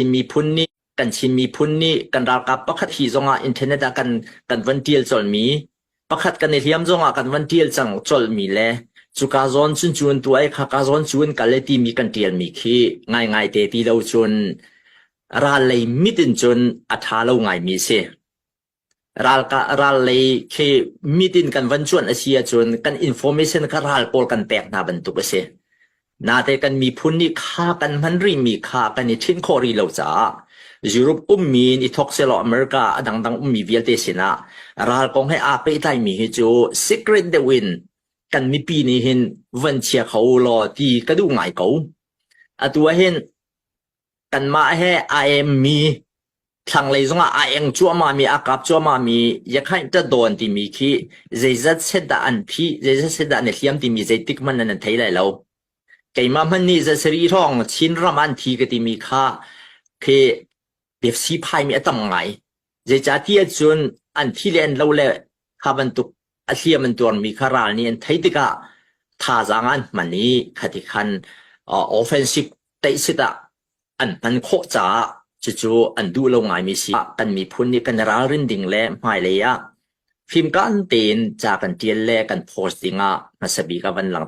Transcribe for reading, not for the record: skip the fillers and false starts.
Miphun nih kan Chin miphun nih kan ralkap pakhat hi zongah internet ah kan kan van tial colmi pakhat kan i hliam zongah kan van tial cang colmi le cuka zawn cun cun tu ai khaka zawn cun kal le timi kan tialmi khi ngaingai te ti lo cun ral lei mit in cun a tha lo ngaimi si. Ral lei khi mit in kan van cuanh a si ahcun kan information kha ral pawl kan pek hna bantuk a si. Nate kan miphun nih kha kan hman rihmi kha kan i ṭhinh khawh rih lo caah Europe ummi in i thawk sehlaw America a dangdang ummi vialte sinah ral kong he aa pehtlaimi hi cu secret deuh in kan mipi nih hin van chia kho law ti ka duh ngai ko. Atu ah hin kanmah he aa emmi thlanglei zongah aa eng cuahmahmi aa kap cuahmahmi Yakhain Tadawn timi khi zeizat set dah an phih zeizat set dah an i hliam timi zeitik hmanh nan thei lai lo. Keimah hmanh nih zasarih hrawng Chin ram an thi ka timi kha khi biafsi phaimi a tam ngai. Zeicahtiah cun an thi le an lo le kha bantuk a hliam an tuarmi kha ral nih an theih tikah thazaang an hman i khati khan offensive teihsit ah an hman khawh caah cucu an duh lo ngaimi si. Kan miphun nih kan ralrin ding le hmailei ah fimkaan tein ca kan ṭial le kan post dingah hmasa bik ah van lang.